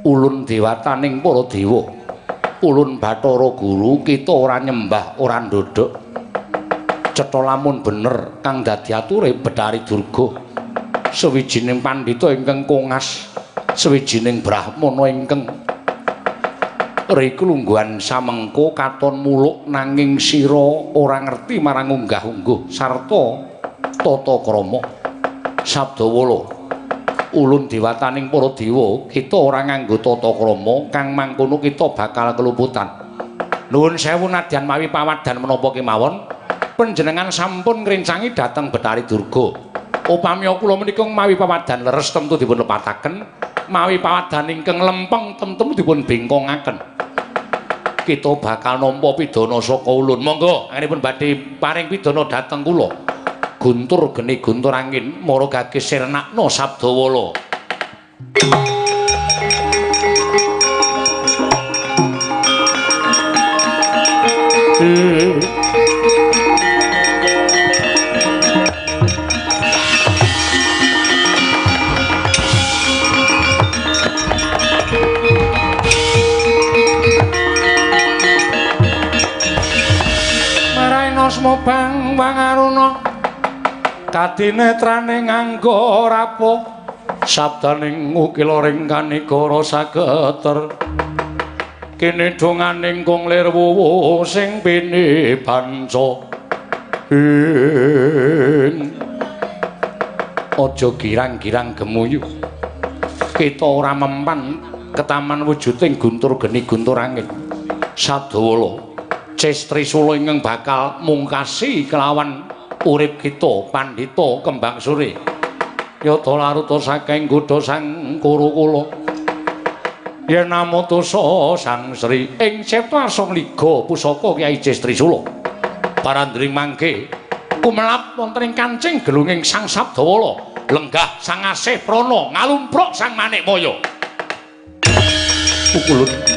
Ulun dewataning para dewa. Ulun Bathara Guru kita ora nyembah, ora ndodhok. Cetha lamun bener kang dadi ature Bathari Durga. Sawijining pandhita ingkang kongas, sawijining brahmana ingkang riklungguhan samengko katon muluk nanging sira ora ngerti marang unggah-ungguh sarta tata krama. Sabdawala, ulun dewataning para dewa, kita ora nganggo tata krama kang mangkono kita bakal keluputan. Nuwun sewu nadyan mawi pawadhan menapa kemawon, panjenengan sampun ngrencangi dhateng Bathari Durga. Upami kula menika mawi pawadhan leres tentu dipun lepataken, mawi pawadhan ingkang lempeng tentu dipun bengkongaken. Kita bakal nampa pidana saka ulun. Monggo anggenipun badhe paring pidana dhateng kula. Guntur geni guntur angin mara gagis sirnakna Sabdawala. Marayana bang wangaruna kadinetrane nganggo rapo sabdaning ukila ring kanigara sageter kene donganing kung lir wuwu sing pini banca ing aja girang-girang gemuyu. Kita ora mempan ketaman wujuding guntur geni guntur angin. Sabdawala, Ces Trisula ingkang bakal mungkasi kelawan urip kita pandhita Kembang Sore. Yata laruta saking godha sang Kurukula. Yen namutusa Sang Sri ing cipta asong liga pusaka Kyai Ces Trisula. Parandring mangke kumelap wonten ing kancing gelunging Sang Sabdawala, lenggah Sang Asih Prana ngalumpruk Sang Manikmaya. Pukulun.